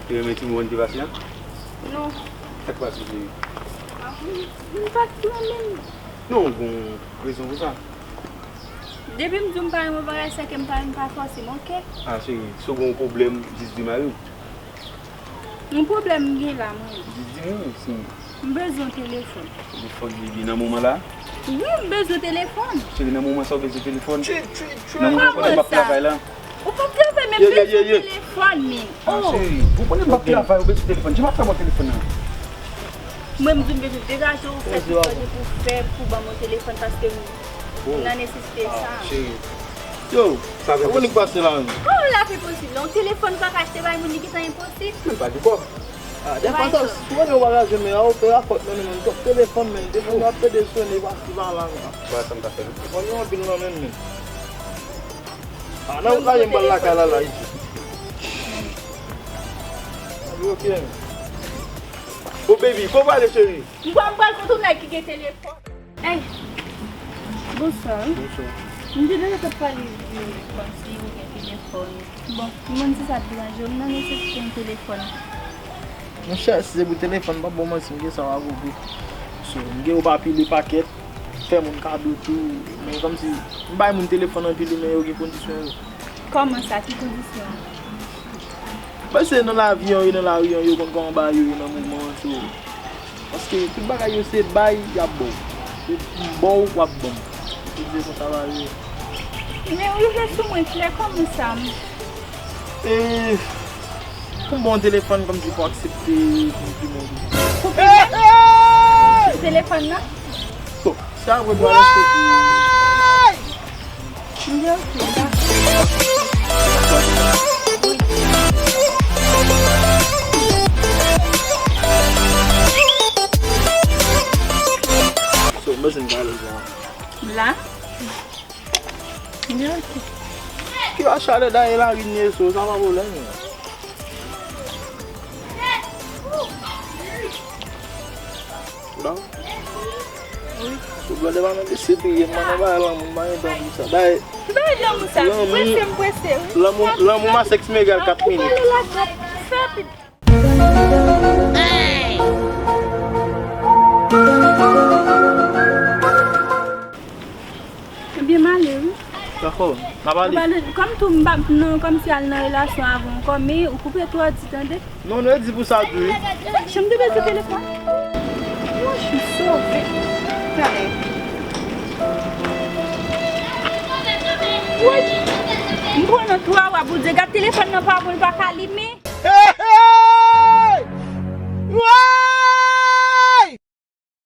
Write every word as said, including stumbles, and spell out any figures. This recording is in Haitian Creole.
Ou renmen timoun ki pase a? Non. Sa k pase, cheri? M pa t renmen l. Non, ou gen rezon pou sa. Depi m di w m pa renmen yon bagay, se ke m pa, m pa fòse m, oke? Ah, cheri, si w gen yon pwoblèm, jis di mari w. Yon pwoblèm m gen la, mwen. Jis di m, wi, si. M bezwen yon telefòn. Telefòn, baby, nan moman la? Wi, m bezwen telefòn. Cheri, nan moman sa w bezwen telefòn? Nan moman kote m ap travay la? Ou p ap travay, men m bezwen telefòn, men. Ah, cheri, ou konnen m p ap travay, ou bezwen telefòn. Jan m ap fè ba w telefòn nan? Mwen, m di w m bezwen degaje w, fè tout sa w gen pou w fè pou ban mwen telefòn, paske m nan nesesite sa. Ah, cheri. Yo, sa fè posib. Kòman li pase la menm? Kòman la fè posib? Yon telefòn pa ka achte bay moun, li gentan enposib. Men pa gen kòb. Ah, dèfwa sa, si w gen yon bagay, men a opera fòt, men, men, men, telefòn, men, telefòn ap pede sone, pa, pa la, men. Ba, sa m ta fè, non? Telefòn yo anpil nan men, men. Ah, nan wout la, m pral lakay la, la, isi. Ok. Oh, baby, fò w pale, cheri. M pral, m pral kontre w nèg ki gen telefòn. Ey, bonswa. Bonswa. M te deja t ap pale de kòmsi ou gen telefòn. Bon, m konn si sa ap deranje w, m nan nesesite yon telefòn. Monchè, si se pou telefòn, m p ap ba w manti, m gen sa w a gogo. So, m gen yo pa pile pakèt, fè moun kado tou, men kòmsi, m bay moun telefòn anpil, men yo gen kondisyon yo. Kòman sa? Ki kondisyon? Paske nan lavi an, yo nan lari an, yo konn kòman bagay yo ye nan moman an, so. Paske tout bagay yo se bay, y ap ba w. Se m ba w, w ap ban m. Se konsa bagay yo ye. Men ou rive sou mwen klè, kòman sa? E, pou m ba w yon telefòn, kòmsi pou aksepte pou m filme w. Pou filme? Sou telefòn nan? Bon, se apre pou al achte pou. So, m bezwen pale la. La? Ki va chalè dayè la ri nye so, sa pa pwoblèm. Bon. Wi. Ou gade pa mete se piye, m pa nan bagay lanmou, m pa gen tan pou sa. Bay. Ki bagay lanmou sa? Lanmou. Prese, m prese, wi. Lanmou, lanmou masèk simegal kat minit. Ou pale la, fè pit. Ebyen, m ale, wi. Dakò, n ap ale. Kòm tou m pa, non, kòmsi al nan relasyon avè w ankò, men ou koupe twò di, tande? Non, nou di pou sa tou, wi. Janm te peze telefòn. Mwen, je suis sauvé. Gade. Woy! M pran nan twa wa pou di, gad telefòn nan pa bon, li pa ka limen.